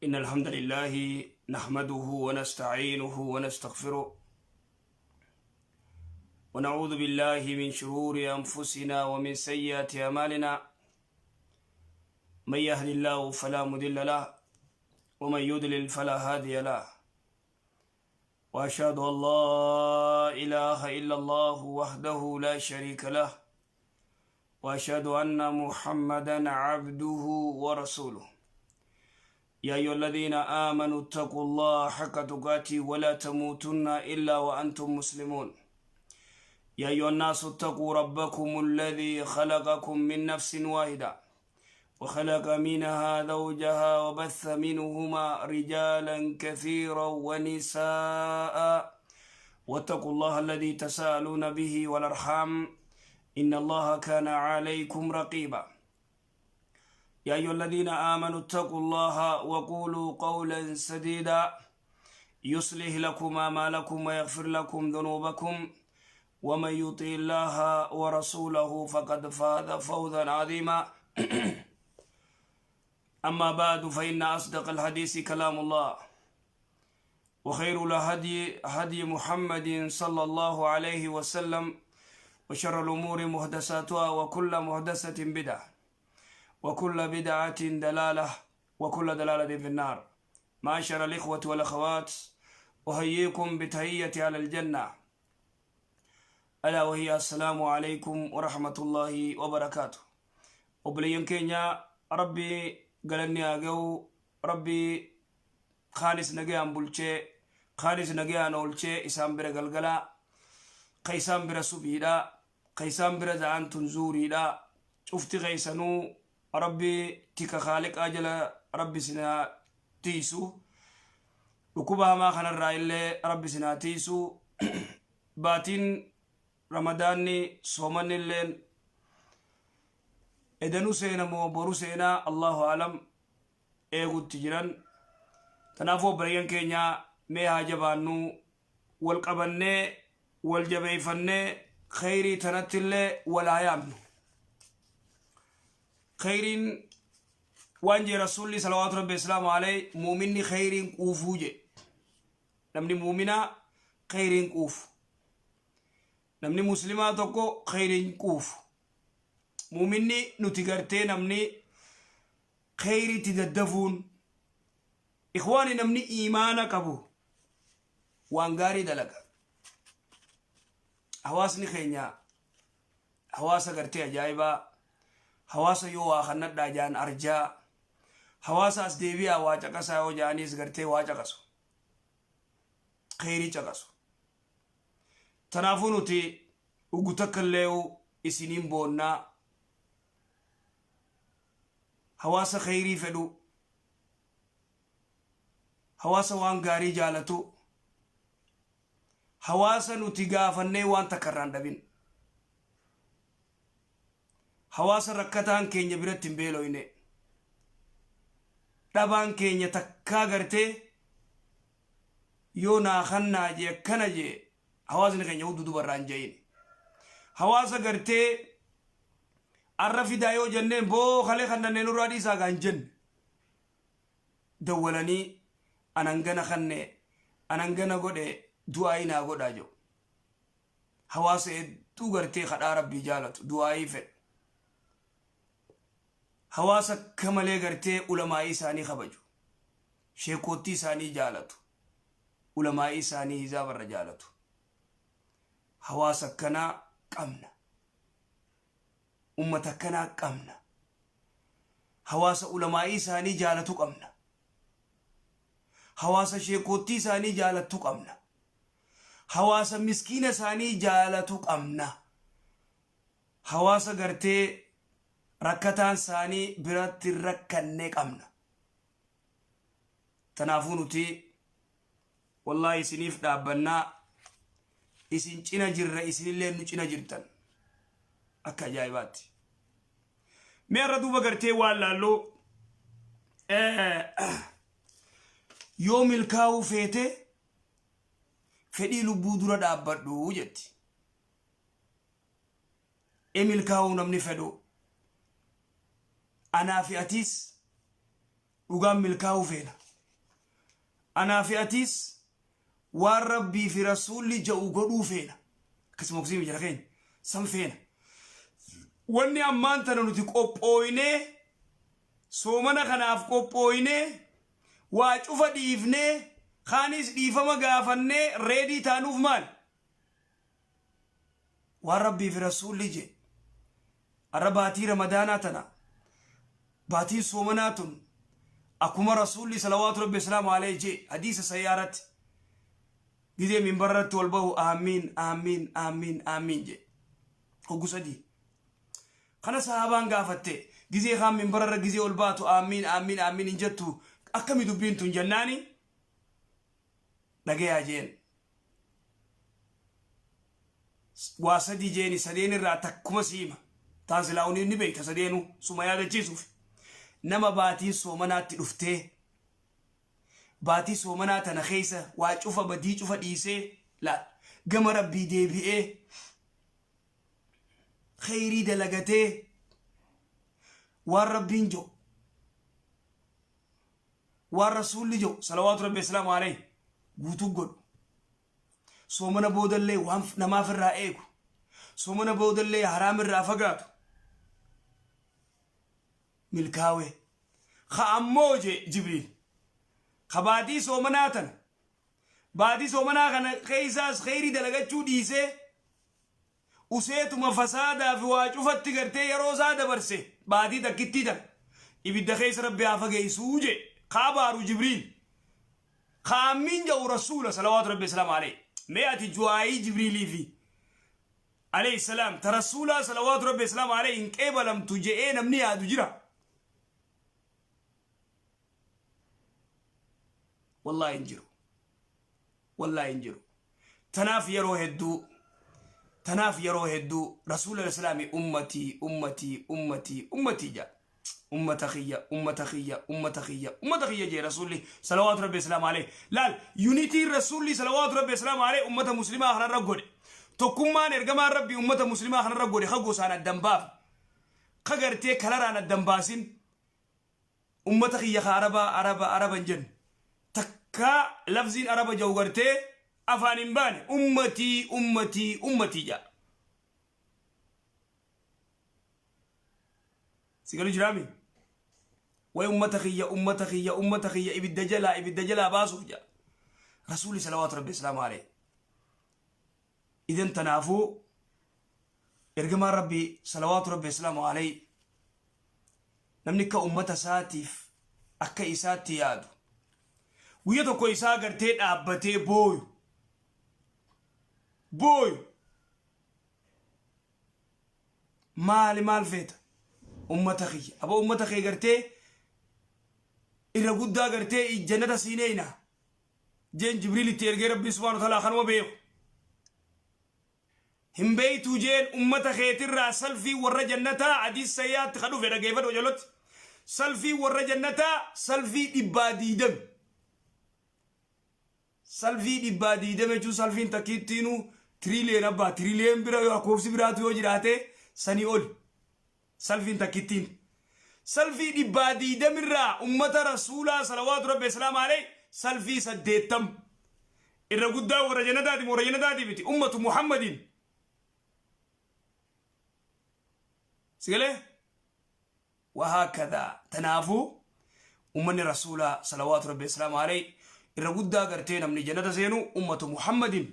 إن الحمد لله نحمده ونستعينه ونستغفره ونعوذ بالله من شرور أنفسنا ومن سيئات أعمالنا. من يهد الله فلا مضل له ومن يضلل فلا هادي له، وأشهد أن لا إله إلا الله وحده لا شريك له، وأشهد أن محمدا عبده ورسوله. يا أيها الذين آمنوا اتقوا الله حق تقاته ولا تموتن إلا وأنتم مسلمون. يا أيها الناس اتقوا ربكم الذي خلقكم من نفس واحدة وخلق منها زوجها وبث منهما رجالا كثيرا ونساء، واتقوا الله الذي تساءلون به والأرحام إن الله كان عليكم رقيبا. يا أيها الذين آمنوا اتقوا الله وقولوا قولا سديدا يصلح لكم أعمالكم ويغفر لكم ذنوبكم، ومن يطع الله ورسوله فقد فاز فوزا عظيما. أما بعد، فإن أصدق الحديث كلام الله، وخير الهدي هدي محمد صلى الله عليه وسلم، وشر الأمور محدثاتها، وكل محدثة بدعة، وكل بدعة دلالة، وكل دلالة في النار. معاشر الإخوة والأخوات، أحييكم بتحية أهل الجنة، ألا وهي السلام عليكم ورحمة الله وبركاته. Obboleeyyan keenya, Rabbi galanni haa ga'u. Rabbi kaanis nagayaan bulchee, kaanis nagayaan oolchee, isaan bira galgalaa, ka isaan bira subiidha, ka isaan bira za'aan tun zuuriidha. Cufti keessanuu Rabbi tika Khaaliqaa jala Rabbi sinaa tiisu. Dhukkuba hamaa kanarraa illee Rabbi sinaa tiisu. Baatiin Ramadaanni, soomanni illeen edanu seena moo boru seenaa, Allahu alam, eegutti jiran. Kanaafuu obboleeyyan keenya, mee haa jabaannu, wal qabannee, wal jabeeffannee, kheyrii tanatti illee wal haa yaamnu. Kheyriin waan jee Rasuulli salawaatu Rabbi islaamu alayhi, muuminni kheyriin quufuu jee. Namni muuminaa kheyriin quufu, namni muslimaa tokko kheyriin quufu. Muuminni nuti gartee namni kheyriitti daddafuun, ikhwaani, namni iimaana qabu waan gaarii dalaga. Hawaasni keenya hawaasa gartee ajaa'ibaa, hawaasa yoo waa kannadhaa jaan arjaa, hawaasa as deebi'aa waa caqasaa yoo ja'aniis gartee waa caqasu, kheyrii caqasu. Tanaafuu nuti ugu takka illee isiniin boonnaa. Hawaasa kheyrii fedhu, hawaasa waan gaarii jaalatu, hawaasa nuti gaafannee waan takka irraan dhabin, hawaasa rakkataan keenya biratti hin beeloyne, dhabaan keenya takkaa gartee yoo naa kannaa jee akkana jee hawaasni keenya hudduu dubarraan je'in, hawaasa gartee arra fidaa yoo jenneen boo kalee kannannee nurraa dhiisaa gaan jenne, dawwalanii anan gana kanne, anan gana godhe, du'aayii naa godhaa jedhu. Hawaasa hedduu gartee kadhaa Rabbii jaalatu, du'aayii fedhu, hawaasa akka malee gartee ulamaa'ii isaanii kabaju, sheekoottii isaanii jaalatu, ulamaa'ii isaanii hizaabarra jaalatu, hawaasa akkanaa qabna. Ummata akkanaa qabna. Hawaasa ulamaa'ii isaanii jaalatu qabna. Hawaasa sheekoottii isaanii jaalattu qabna. Hawaasa miskiina isaanii jaalatu qabna. Hawaasa gartee rakkataan isaanii biratti rakkanne qabna. Tanaafuu nuti wallaahi isiniif dhaabbannaa, isin cina jirra, isinillee nu cina jirtan akka ajaa'ibaatti. Mee irra duuba gartee waan laalluu, yoo milkaa'uu feete fedhii lubbuu dura dhaabbadhu jetti. E milkaa'uu namni fedhu, anaa fi atiis dhugaan milkaa'uu feena. Anaa fi atiis waan Rabbii fi Rasuulli ja'u godhuu feena. Akkasuma oksiimi jara keenya san feena. Wanni ammaan tana nuti qophooynee, soomana kanaaf qophooynee, waa cufa dhiifnee, kaanis dhiifama gaafannee reedii taanuuf maali? Waan Rabbii fi Rasuulli je. Arra baatii Ramadaanaa tana, baatiin soomanaa tun, akkuma Rasuulli salawaatu Rabbi wasalaamu alayhi je hadiisa sahihaa irratti, gizee minbara irratti ol bahu, aamiin, aamiin, aamiin, aamiin je hoggu sadii. Kana sahaabaan gaafatte, gizee kaan minbara irra gizee ol baatu aamiin, aamiin, aamiin hin jettu, akkami dubbiin tun jennaani, dhagayaa jeen. Waa sadii jeeni, sadeen irraa takkuma si hima. Taan silaa ni beekta, sadeenuu suma yaadachiisuuf. Nama baatiin soomanaatti dhuftee, baatii soomanaa tana keessa waa cufa, badii cufa dhiisee, laal, gama Rabbii deebi'ee, kheyrii dalagatee, waan Rabbiin jedhu, waan Rasuulli jedhu salawaatu Rabbi wasalaamu alayhi guutuu godhu, soomana boodallee waan namaaf irraa eegu, soomana boodallee haraam irraa fagaatu, milkaawe. Ka ammoo, je Jibriil, ka baatii soomanaa tana, baatii soomanaa kana keessaas kheyrii dalagachuu dhiisee, useetuma fasaadaa fi waa cufatti gartee yeroo isaa dabarse, baatii takkittii tana ibidda keessa Rabbi haa fageessuu je. Ka abaaru Jibriil, ka aammiin jedhu Rasuula salawaatu Rabbi wasalaamu alayhi. Mee ati du'aayii Jibriilii fi alayhi salaam ta Rasuulaa salawaatu Rabbi wasalaamu alayhi hin qeebalamtu je'ee namni yaadu jira? Wallaahi hin jiru, wallaahi hin jiru. Tanaaf yeroo hedduu Rasuula islaami ummatii, ummatii, ummatii, ummatii jedha. Ummata kiyya, ummata kiyya, ummata kiyya, ummata kiyya jee Rasuulli salawaatu Rabbi islaamu alayhi. Laal, unityn Rasuulli salawaatu Rabbi islaamu alayhi ummata muslimaa kanarra godhe, tokkummaan ergamaan Rabbi ummata muslimaa kanarra godhe, ka gosaan addan baafne, ka gartee kalaraan addan baasin, ummata kiyya ka Arabaa, Araba, Araba hin jenne, takka lafziin Araba jau gartee afaan hin baane, ummatii, ummatii, ummatii jaa. Si galu jiraami? Way ummata kiyya, ummata kiyya, ummata kiyya ibidda jalaa, ibidda jalaa baasuuf jaa Rasuulli salawaatu Rabbi islaamu alayhi. Idan tanaafuu ergamaan Rabbi salawaatu Rabbi islaamu alayhi, namni akka ummata isaatiif akka isaatti yaadu, guyya tokko isaa gartee dhaabbatee booyu booyu. Maali, maal feeta? Ummata kiyya. Aba, ummata kee gartee irra guddaa gartee jannata siineyna jeen Jibriil itti ergee. Rabbiin subhaanahu wa ta'ala kanuma beeku hin beeytuu jeen. Ummata keetirraa salfii warra jannataa, hadiis sayyaatti ka dhufe dhageeffadhu jalotti, salfii warra jannataa salfii 120. Salfii 120 jechuun salfiin takkiittiinuu trillion, abbaa trillion bira yoo lakkoofsi biraatu yoo jiraate sanii oli. Salfiin takkittiin. Salfii 120rraa ummata Rasuulaa salawaatu Rabbi islaama alayhi salfii 80. Irra guddaa warra jannataati, warra jannataati miti, ummatu Muhammadiin. Sigalee? Wahaakadaa, tanaafuu ummanni Rasuulaa salawaatu Rabbi islaamu alayhi irra guddaa gartee namni jannata seenu ummatu Muhammadin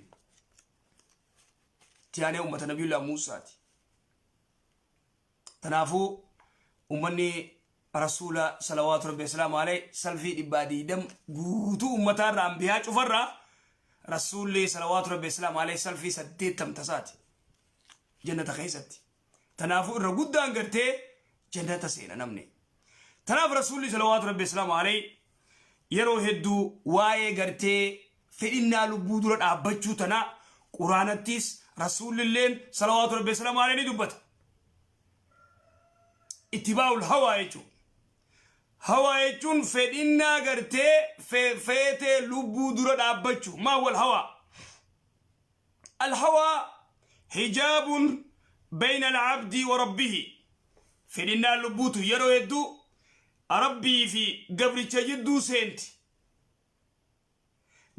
tiyaanee ummata Nabiyullah Muusaati. Tanaafuu ummanni Rasuula salawaatu Rabbi islaamu alayhi salfii 120 guutuu ummataarraa, ambiyaa cufarraa, Rasuulli salawaatu Rabbi islaamu alayhi salfii 80 tasaati jannata keessatti. Tanaafuu irra guddaan gartee jannata seena namni. Tanaaf Rasuulli salawaatu Rabbi islaamu alayhi yeroo hedduu waa'ee gartee fedhinnaa lubbuu dura dhaabbachuu tana Quraanattis Rasuullilleen salawaatu Rabbi islaamu alayhi ni dubbata. Ittibaa'ul hawaa jechuun. Hawaa jechuun fedhinnaa gartee feetee lubbuu dura dhaabbachuu. Maa wal hawaa? Alhawaa hijaabun bayna alabdii wa rabbihi. Fedhinnaan lubbuutu yeroo hedduu Rabbii fi gabricha jidduu seenti.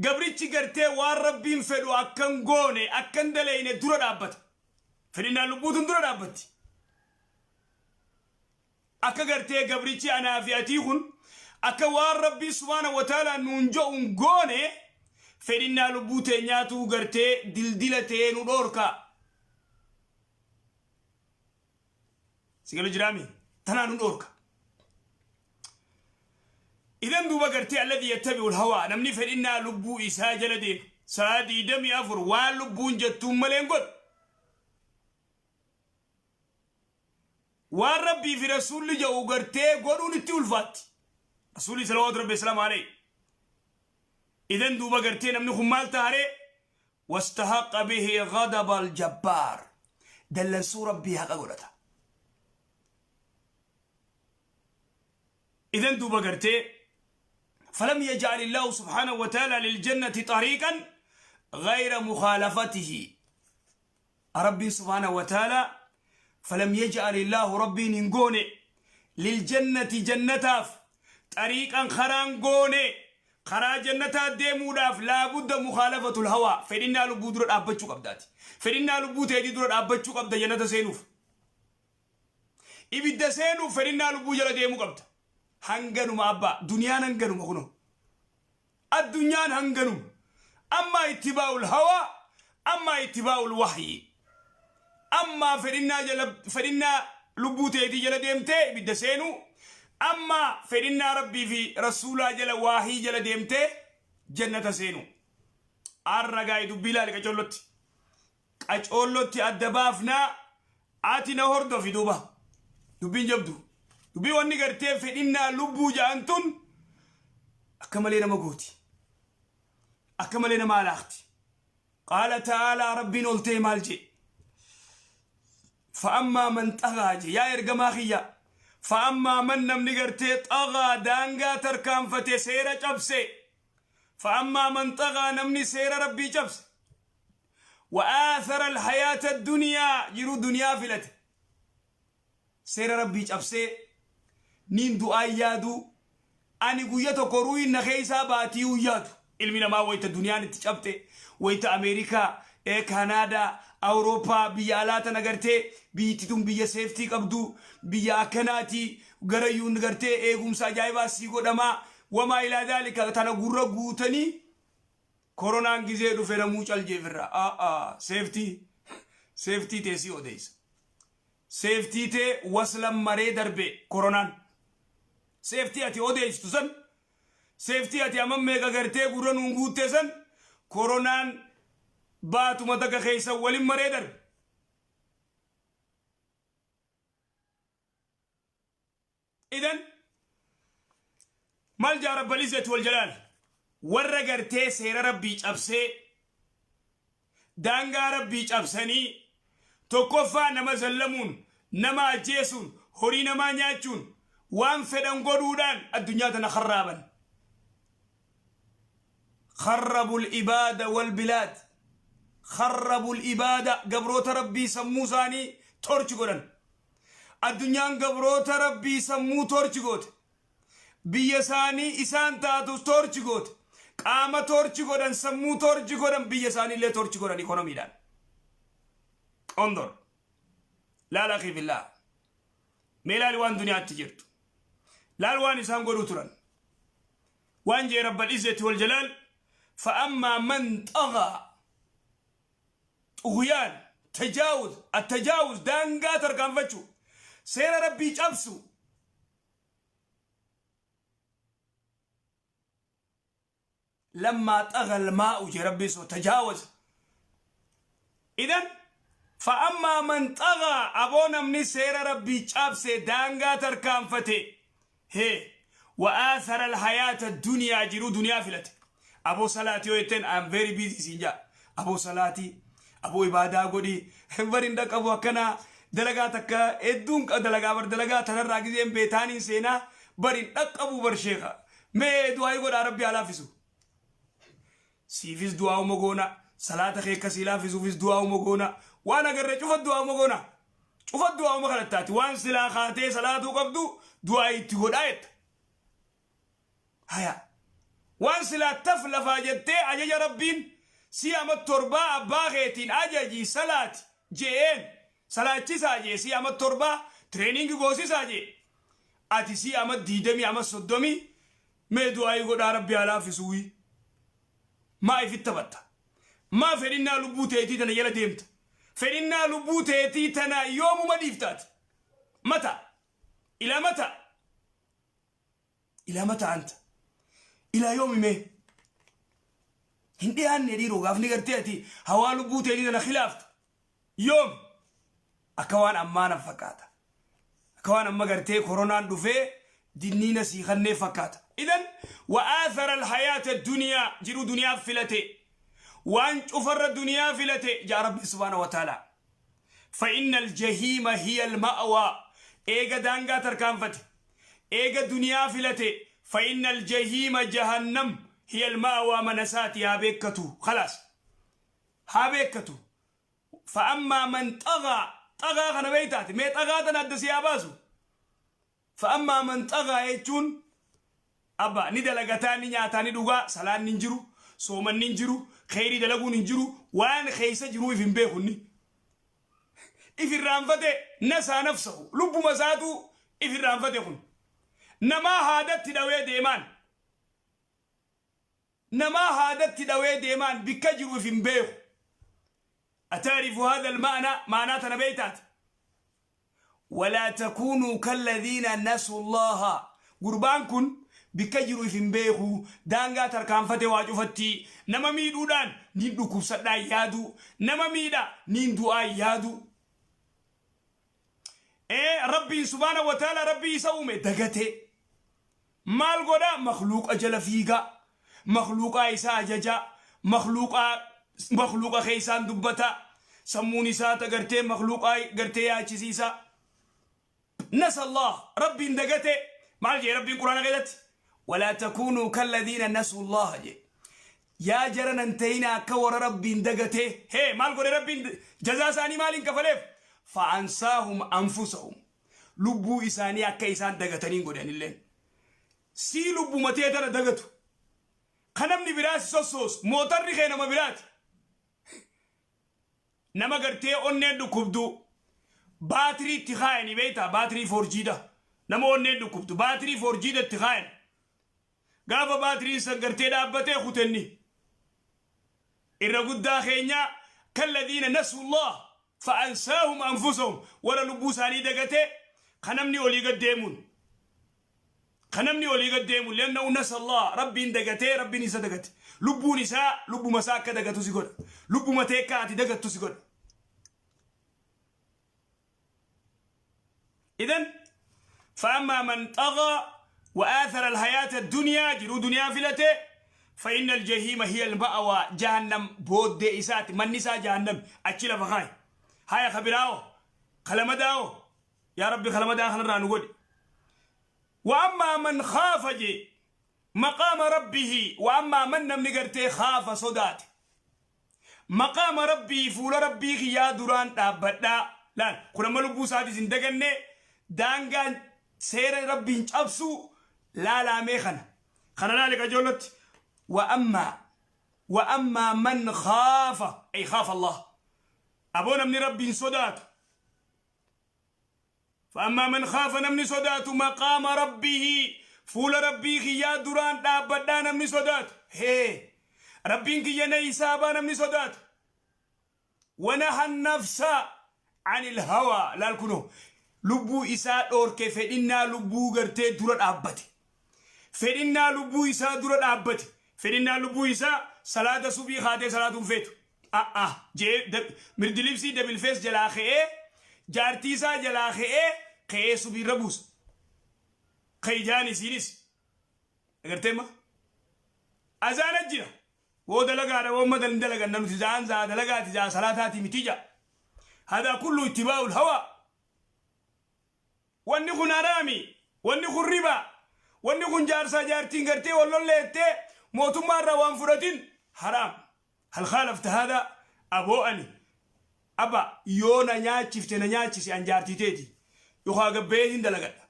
Gabrichi gartee waan Rabbiin fedhu akka hin goone, akka hin daleyne dura dhaabbata. Fedhinnaan lubbuutun dura dhaabbatti. Akka gartee gabrichi anaa fi atii kun akka waan Rabbiin subhaanahu wa ta'aalaa nuun je'u hin goone fedhinnaa lubbuu teenyaatuu gartee dildila ta'ee nu dhoorka. Si galu jiraami? Tanaa nu dhoorka. Idan duuba gartee alladhi yattabi'ul hawaa namni fedhinnaa lubbuu isaa jala deemu sa'a 24 waan lubbuun jettuun malee hin godhu. Waan Rabbii fi Rasuulli jedhu gartee godhuun itti ulfaatti. Rasuulli salawaatu Rabbi islaamu alayhi. Idan duuba gartee namni kun maal taharee? Wastahaqqa bihi ghadaba aljabbaar. Dallansuu Rabbii haqa godhata. Idan duuba gartee falam yaj'al Illaahu subhaanahu wa ta'ala liljannati xariiqan ghayra mukaalafatihi. Rabbiin subhaanahu wa ta'ala falam yaj'al Illaahu Rabbiin hin goone liljannati jannataaf xariiqan karaan goone karaa jannataa deemuudhaaf laabudda mukaalafatul hawaa fedhinnaa lubbuu dura dhaabbachuu qabdaati. Fedhinnaa lubbuu teetii dura dhaabbachuu qabda jannata seenuuf. Ibidda seenuuf fedhinnaa lubbuu jala deemuu qabda. Hanganuma abbaa duniyaan hanganuma kunoo. Addunyaan hanganuma. Ammaa ittibaa'ul hawaa, ammaa ittibaa'ul wahyi. Ammaa fedhinnaa jala fedhinnaa lubbuu teetii jala deemtee ibidda seenuu, ammaa fedhinnaa Rabbii fi Rasuulaa jala waahii jala deemtee jannata seenuu. Arra gaa'e dubbii ilaali qacollotti. Qacoollotti adda baafnaa ati na hordofi duuba. Dubbiin jabdu. Dubbii wanni gartee fedhinnaa lubbuu ja'an tun akka malee nama gooti. Akka malee nama alaaqti. Qaala ta'aalaa Rabbiin ol ta'e maal jee? Fa'ammaa man xagaa jee yaa ergamaa kiyya. Fa'ammaa man namni gartee xagaa daangaa tarkaanfate seera cabse. Fa'ammaa man xagaa namni seera Rabbii cabse. Wa'aathara alhayaata addunyaa jiruu duniyaa filate. Seera Rabbii cabsee niin du'aan yaaduu ani guyya tokko ruuhiin na keessaa baatiiyuu hin yaadu. Ilmi namaa wayta duniyaan itti cabxe wayta Ameerikaa, Kaanaadaa, Awurooppaa biyya alaa tana gartee biyyatti tun biyya seeftii qabdu biyya akkanaati gara yuun gartee eegumsa ajaa'ibaa sii godhamaa wamaa ilaa daalika tana gurra guutanii Koronaan gizee dhufe namuu cal jee firraa. Aa seeftii seeftii tee si odeessa. Seeftii tee waslan maree darbe koronaan. Seeftii ati odeessitu san seeftii ati amma meeqa gartee gurra nuun guutte san koronaan baatuma takka keessa walin maree darbe. Idan maal jaa rabbal izzati wal jalaal warra gartee seera rabbii cabsee daangaa rabbii cabsanii tokkoffaa nama zallamuun nama ajjeesuun horii namaa nyaachuun waan fedhan godhuudhaan addunyaa tana kharraaban. Kharrabul ibaada wal bilaad kharrabul ibaada gabroota rabbii sammuu isaanii torchi godhan. Addunyaan gabroota Rabbii sammuu toorchi goote. Biyya isaanii isaan taatus toorchi goote. Qaama toorchi godhan, sammuu toorchi godhan, biyya isaanii illee toorchi godhan ikonomiidhaan. Ondor. Laal akii fillaa. Mee laali waan duniyaatti jirtu. Laal waan isaan godhuu turan. Waan jee Rabbal Izzati wal Jalaal fa'ammaa man xagaa Xugyaan, tajaawuz, attajaawuz, daangaa tarkaanfachuu, seera Rabbii cabsuu. Lammaa xaga almaa'u jee Rabbiin so tajaawaza. Idan fa'ammaa man xagaa aboo namni seera Rabbii cabse daangaa tarkaanfate hee wa aathara alhayaata duniyaa jiruu duniyaa filate aboo salaati yoo jetteen I'm very busy siin jaa aboo salaatii aboo ibaadaa godhi bari hin dhaqqabu akkanaa dalagaa takka hedduun dalagaa bar dalagaa tanarraa gizeen beetaaniin seenaa bari hin dhaqqabu bar sheekha mee du'aayii godhaa rabbi haa laaffisu siifis du'aa'uma goona salaata kee akka sii laaffisuufis du'aa'uma goona waan agarre cufa du'aa'uma goona cufa du'aa'uma kadhattaati waan silaa kaatee salaatuu qabdu du'aa itti godhaa jetta haya. Waan silaa taf lafaa jettee ajaja Rabbiin sii amat torbaa abbaa keetiin ajaji salaati je'een salaachisaa jee sii amat torbaa training goosisaa jee ati sii amat diidamii amat soddomii mee du'aayii godhaa Rabbi haa laaffisuuyi maa ifitti taphatta maa fedhinnaa lubbuu teetii tana jala deemta fedhinnaa lubbuu teetii tana yoomuma dhiiftaati mata ilaa mata Ilaa mata anta. Ilaa yoomi mee? Hin dhiyaanne dhiiroo gaafni gartee ati hawaa lubbuu teetii tana khilaaftu. Yoom? Akka waan ammaa na fakkaata. Akka waan amma gartee koronaan dhufee dinniina sii kannee fakkaata. Idan wa'aathara alhayaata duniyaa jiruu duniyaa filate. Waan cufarra duniyaa filate jaa Rabbi subhaana wa ta'ala. Fa'inna aljahiima hiya alma'awaa eega daangaa tarkaanfate. Eega duniyaa filate fa innal jahiima jahannam hiyal ma'awaa mana isaati haa beekkatu khalaas haa beekkatu fa ammaa man xagaa xagaa kana beeytaati mee xagaa tana adda si haa baasu fa ammaa man xagaa jechuun abba ni dalagataa ni nyaataa ni dhugaa salaanni hin jiru soomanni hin jiru kheyrii dalaguun hin jiru waan keessa jiruu if hin beeku inni if irraanfate nasaa nafsahu lubbuma isaatu if irraanfate kun namaa haadatti dhawee deemaan namaa haadatti dhawee deemaan bikka jiru if hin beeku ataarifu haadha alma'na ma'anaa tana beeytaati Walaa takuunuu kalladhiina nasullaaha Gurbaan kun bikka jiru if hin beeku, daangaa tarkaanfate waa cufatti, nama miidhuudhaan niin dhukkubsadhaa hin yaadu, nama miidha niin du'aa hin yaadu. Ee Rabbiin subhaana wa ta'ala Rabbii isa uume dagate. Maal godha? Makhluuqa jala fiiga, makhluuqaa isa ajaja, makhluuqaa makhluuqa keeysaan dubbata, sammuun isaa ta gartee makhluuqaa gartee yaachisiisa. Nasa Allah Rabbiin dagate maal jee Rabbiin Quraana keessatti? Walaa takuunuu kalladhiina nasu Allah jee. Yaa jara nan ta'ina akka warra Rabbiin dagatee. Hee maal godhe Rabbiin jazaa isaanii maaliin kafaleef? Fa'ansaahum anfusahum. Lubbuu isaanii akka isaan dagataniin godhe anilleen. Sii lubbuma tee tana dagatu. Ka namni biraa si sossoosu mootarri kee nama biraati. Nama gartee onneen dhukkubdu baatirii itti kaayanii beektaa baatirii foorjiidha. Nama onneen dhukkubdu baatirii foorjiidha itti kaayan. Gaafa baatiriin san gartee dhaabbatee kutenni. Irra guddaa keenya kalladiina nasullaah fa'ansaahum anfusahum warra lubbuu isaanii dagate ka namni olii gad deemuun ka namni olii gad deemuun li'annahu nasallaah rabbiin dagatee rabbiin isa dagate lubbuun isaa lubbuma isaa akka dagatu si godha lubbuma tee akka ati dagattu si godha إذن فأما من طغى وآثر الحياة الدنيا جرو دنيا فلته فإن الجحيم هي المأوى جهنم بود إسات من نساء جهنم أتشلا فخاي هاي خبراو خلمداو يا ربي خلمدا خلنا نقول وأما من خاف جي مقام ربه وأما من نمني قرتي خاف صدات Maqaama Rabbii fuula Rabbii kiyyaa duraan dhaabbadhaa. Laal, kun amma lubbuu isaatis hin daganne, daangaan seera Rabbiin cabsuu laalaa mee kana. Kana laali qajeellotti. Wa ammaa wa ammaa man khaafa ay khaafa Allah. Aboo namni Rabbiin sodaatu. Fa'ammaa man khaafa namni sodaatu maqaama rabbihi fuula rabbii kiyyaa duraan dhaabbadhaa namni sodaatu hee rabbiin kiyya na hisaabaa namni sodaatu wanaha nafsa anil hawaa laal kunoo lubbuu isaa dhoorke fedhinnaa lubbuu gartee dura dhaabbate fedhinnaa lubbuu isaa dura dhaabbate fedhinnaa lubbuu isaa salaata subii kaatee salaatuun feetu A'aa jee mirdilibsii dabilfees jalaa ka'ee jaartii isaa jalaa ka'ee ka'ee subiirra buusa. Ka'i jaan isiinis. Agartee ma? Azaana jira. Woo dalagaadha woo madan dalaganna nuti za'aan za'a dalagaati za'a salaataati miti ja'a. Hadaa kullu ittibaa'ul hawaa. Wanni kun haraami, wanni kun riba, wanni kun jaarsaa jaartiin gartee wal lolleettee mootummaa irraa waan fudhatin haraam. Hal khaalafta haadaa? Aboo ani abba yoo na nyaachifte na nyaachisi an jaartii teeti. Yookaa gabbayeetiin dalagadha.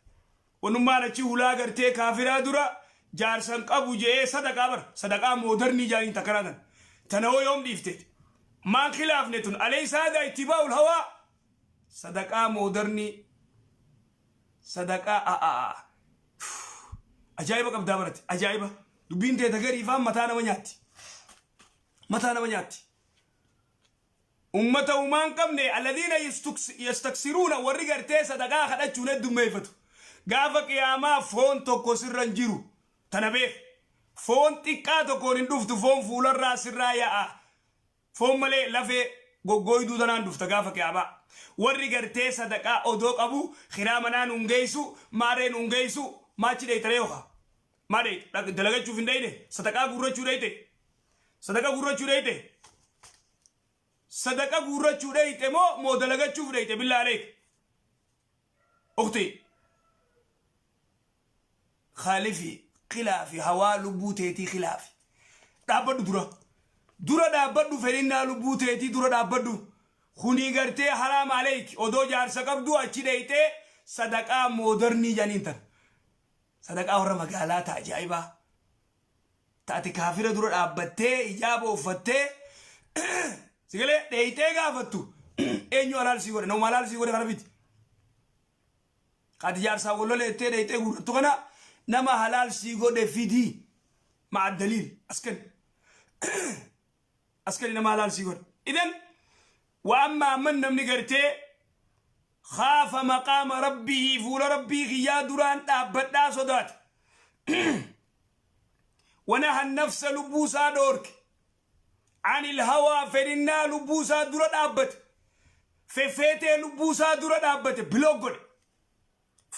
Wannummaan achi hulaa gartee kaafiraa dura Jaarsan qabu je'ee sadaqaa bar sadaqaa moodarnii jaaniin takkanaa tan tana hoo yoom dhiifteeti maan khilaafne tun alaysa hada ittibaa'ul hawaa sadaqaa moodarnii sadaqaa a'a ajaa'iba qabdaa barate ajaa'iba dubbiin tee tagarii faan mataa nama nyaatti mataa nama nyaatti. Ummata humaa hin qabne, alladiina yastaksiruuna, warri gartee sadaqaa kadhachuun heddummeeffatu. Gaafa qiyaamaa foon tokko sirra hin jiru. Tana beeki. Foon xiqqaa tokkoon hin dhuftu, foon fuularraa sirraa yaa'a. Foon malee lafee goggooyduu tanaan dhufta gaafa qiyaamaa. Warri gartee sadaqaa odoo qabu kiraa manaa nuun geessu, maaree nuun geessu, maachi dheeytaree yookaa? Maa dheeyta? Dalagachuuf hin dheeyne? Sadaqaa guurrachuu dheeyte? Sadaqa guurrachuu dheeyte? Sadaqa guurrachuu dheeyxe moo moo dalagachuuf dheeyxe billaa aleek? Ukti khalifi khilaafi hawaa lubbuu teetii khilaafi. Dhaabbadhu dura. Dura dhaabbadhu fedhinnaa lubbuu teetii dura dhaabbadhu. Kunii gartee haraam aleek odoo jaarsa qabduu achi dheeyxee sadaqaa moodarnii janiin tan. Sadaqaa warra magaalaa ta ajaa'ibaa. Ta ati kaafira dura dhaabbattee hijaaba uffattee si galee dheeyxee gaafattu eenyu halaal sii godhe nama halaal sii godhe kana fiti. Ka ati jaarsaa wal loleettee dheeyxee guurrattu kana nama halaal sii godhe fidi ma'a daliil askan askari nama halaal sii godhe. Idan wa ammaa man namni gartee khaafa maqaama rabbihii fuula rabbii kiyyaa duraan dhaabbadhaa sodaate. Wanaha nafsa lubbuu isaa dhoorke. Anil hawaa fedhinnaa lubbuu isaa dura dhaabbate. Feffeetee lubbuu isaa dura dhaabbate bilook godhe.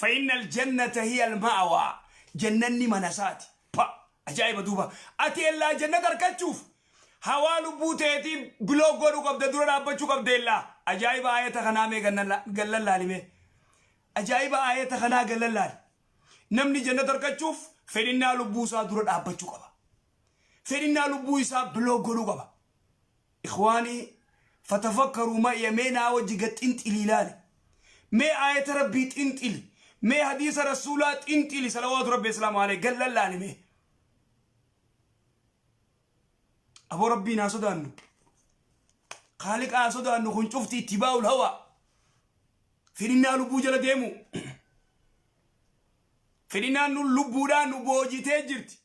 Fa'innal jannata hiyal ma'awaa jannanni mana isaati. Pa! Ajaa'iba duuba. Ati ellaa jannata arkachuuf hawaa lubbuu teetii bilook godhuu qabda dura dhaabbachuu qabda ellaa. Ajaa'iba aayata kanaa mee gallan laali mee. Ajaa'iba aayata kanaa gallan laali. Namni jannata arkachuuf fedhinnaa lubbuu isaa dura dhaabbachuu qaba. Fedhinnaa lubbuu isaa bilook godhuu qaba. Ikhwaanii fatafakkaruu ma'iya mee naa wajji gad xinxilii ilaali. Mee aayata Rabbii xinxili. Mee hadiisa Rasuulaa xinxili salawaatu Rabbi islaamu alayhi gad lallaali mee. Aboo Rabbiin haa sodaannu. Khaaliqa haa sodaannu kun cufti ittibaa'ul hawaa. Fedhinnaa lubbuu jala deemu. Fedhinnaan nu lubbuudhaan nu boojitee jirti.